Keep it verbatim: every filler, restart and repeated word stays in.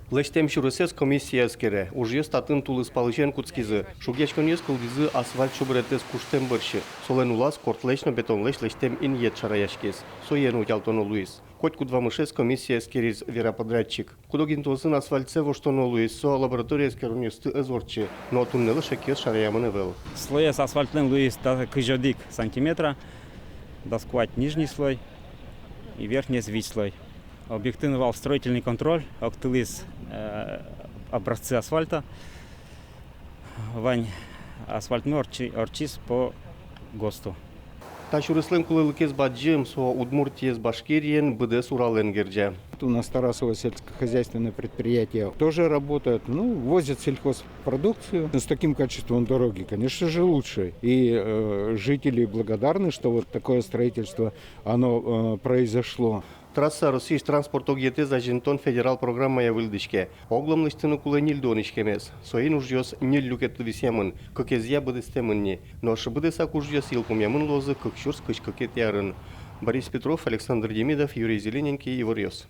Лэсьтэм сюресэз комиссия эскере. Ужъёс татын тулыс палысен кутскизы. Шугъяськонъёс кылдӥзы асфальт шобыретэз куштэм бӧрсьы. Солэн улаз кортлэсь но бетонлэсь лэсьтэм инъет шараяськиз. Сое но утялтоно луиз. Котькуд вамышез комиссия эскериз, вера подрядчик. Куд-ог интыосын асфальтсэ воштоно луиз, со лаборатория эскеронъёсты ӧз ортчы, но туннэлы шекъёс шараямын ӧвӧл. Слоез асфальтлэн луиз та кызь одӥг сантиметра, дас куать нижний слой и верхней вить слой. Объектын вал строительный контроль, октылӥз, э, образцы асфальта. Вань асфальтмы ортчи-, ортчиз по ГОСТу. Та сюреслэн кулэлыкез бадӟым, со Удмуртиез Башкириен, быдэс Уралэн герӟа. У нас Тарасово сельскохозяйственное предприятие тоже работает, ну, возит сельхозпродукцию. С таким качеством дороги, конечно же, лучше. И, э, жители благодарны, что вот такое строительство, оно, э, произошло. Трасса Россиысь транспорт огъетэз азинтон федерал программая выльдӥське. Оглом лэсьтыны кулэ ньыльдон иськемез. Соин ужъёс ньыль люкетлы висъямын, кыкезъя быдэстэмын ни. Нош быдэсак ужъёс йылпумъямын луозы кык сюрс кызь кыкетӥ арын. Борис Петров, Александр Демидов, Юрий Зелененький, «Иворъёс».